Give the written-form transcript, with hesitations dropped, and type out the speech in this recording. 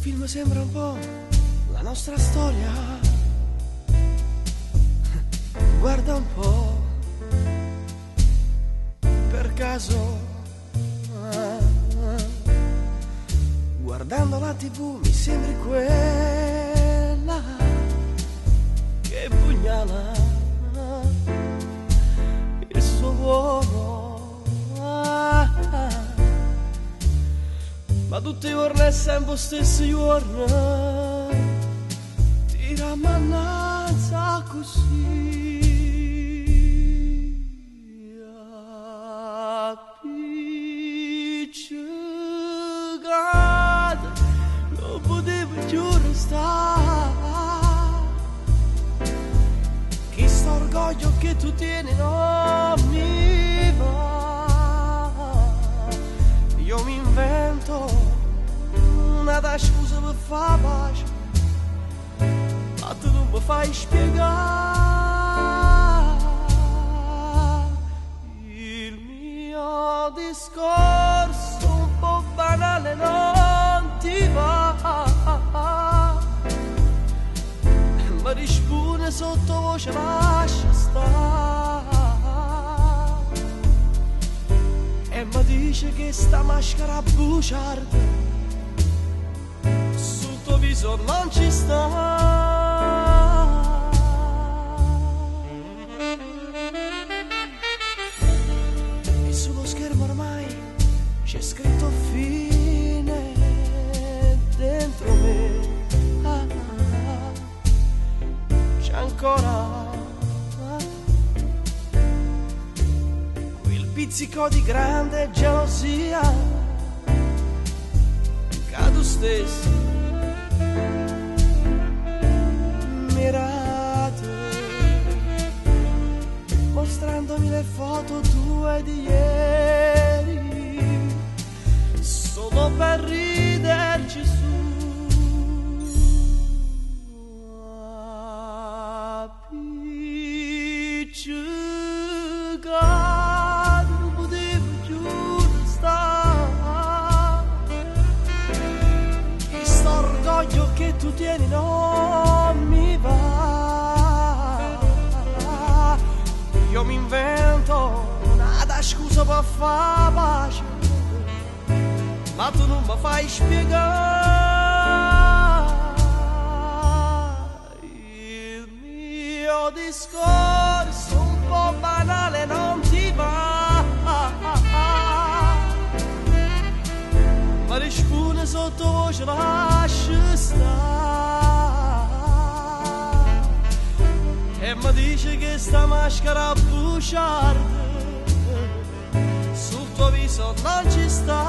film sembra un po' la nostra storia. Guarda un po', per caso, guardando la TV mi sembri quella che pugnala il suo uomo. Ma tutti i giorni è sempre lo stesso giorno, tira mannanza così. Appiccicata, non potevo più restare. Che sto orgoglio che tu tieni non mi va. Io mi invento una da scusa per far pace, ma tu non mi fai spiegare il mio discorso un po' banale non ti va. Ma risponde sottovoce, lascia stare. E mi dice che sta maschera bugiarda sul tuo viso non ci sta. E sullo schermo ormai c'è scritto fine dentro me. Ah, ah, c'è ancora quel pizzico di grande gelosia che tu stesso mi dato, mostrandomi le foto tue di ieri, solo per riderci su. Appiccicato, non potevo più restare. Questo orgoglio che tu tieni non mi va. Io mi invento una da scusa per far pace, ma tu non mi fai spiegare il mio discorso un po' banale non ti va. Ma risponde sottovoce, lascia stare. E mi dice che sta maschera bugiarda sul tuo viso non ci sta.